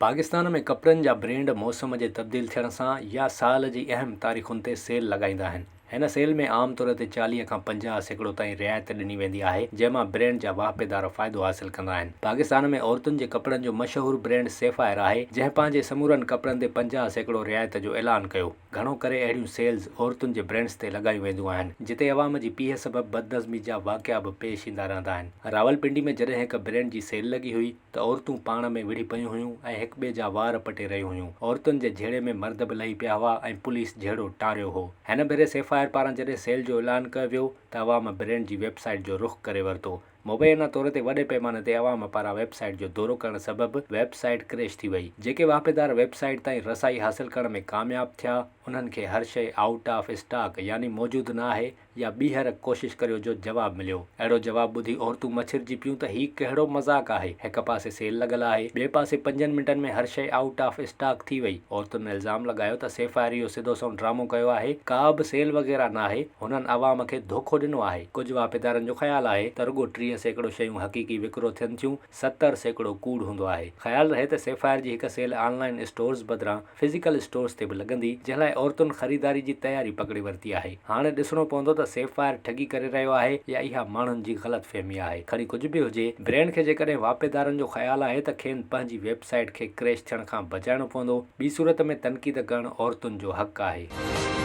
پاڪستان ۾ ڪپڙن جا برينڊ موسم جي تبديل ٿيڻ سان يا سال جي اهم تاريخن تي سيل لڳائيندا آهن. هن سيل ۾ عام طور تي 40 کان 50% تائين رعايت ڏني ويندي آهي، جنهن مان برينڊ جا واهپيدار فائدو حاصل ڪندا آهن. پاڪستان ۾ عورتن جي ڪپڙن جو مشهور برينڊ سيفائر آهي، جنهن پنهنجي سمورن ڪپڙن تي 50% رعايت جو اعلان ڪيو. گهڻو ڪري اهڙيون سيلز عورتن جي برينڊز تي لڳايون وينديون آهن، جتي عوام جي پيهه سبب بدنظمي جا واقعا به پيش ايندا رهندا آهن. راولپنڊي ۾ جڏهن هڪ برينڊ جي سيل لڳي هئي، ته عورتون پاڻ ۾ وڙهي پيون هيون ۽ هڪ ٻئي جا وار پٽي رهيون هيون. عورتن جي جهيڙي ۾ مرد به لهي پيا هئا ۽ پوليس جهيڙو ٽاريو هو. هن ڀيري سيفائر پاران جڏهن سيل جو اعلان ڪيو ويو ته عوام برينڊ جي ويب سائيٽ جو رخ ڪري ورتو. مبينا طور تي وڏي پيماني تي عوام پاران ويب سائيٽ جو دورو ڪرڻ سبب ويب سائيٽ ڪريش ٿي وئي. جيڪي واهپيدار ويب سائيٽ تائين رسائي حاصل ڪرڻ ۾ ڪامياب ٿيا انهن کي هر شيء آئوٽ آف اسٽاڪ يعني موجود نه آهي يا ٻيهر ڪوشش ڪريو جو جواب مليو. اهڙو جواب ٻڌي عورتون مڇرجي پيون ته هي ڪهڙو مذاق آهي، هڪ پاسي سيل لڳل آهي، ٻئي پاسي پنجن منٽن ۾ هر شيء آئوٽ آف اسٽاڪ ٿي وئي. عورتن الزام لڳايو ته سيفائر اهو سڌو سنئون ڊرامو ڪيو آهي، ڪا به سيل وغيره ناهي، هنن عوام کي ڌوکو ڏنو آهي. ڪجهه واهپيدارن جو خيال آهي ته رڳو 30% شيون حقيقي وڪرو ٿين ٿيون، 70% ڪوڙ هوندو آهي. خيال رهي ته سيفائر جي هڪ سيل آن لائين اسٽورز بدران فزيڪل اسٽورز تي به لڳندي، جنهن لاء عورتن خريداري جي تياري پڪڙي ورتي آهي. هاڻي ڏسڻو پوندو ته سيفائر ٺڳي ڪري رهيو آهي يا اها ماڻهن جي غلط فهمي آهي. کڻي ڪجهه به هجي، برينڊ کي جيڪڏهن واهپيدارن جو خيال آهي ته کين پنهنجي ويب سائيٽ کي ڪريش ٿيڻ کان بچائڻو پوندو، ٻي صورت ۾ تنقيد ڪرڻ عورتن جو حق آهي.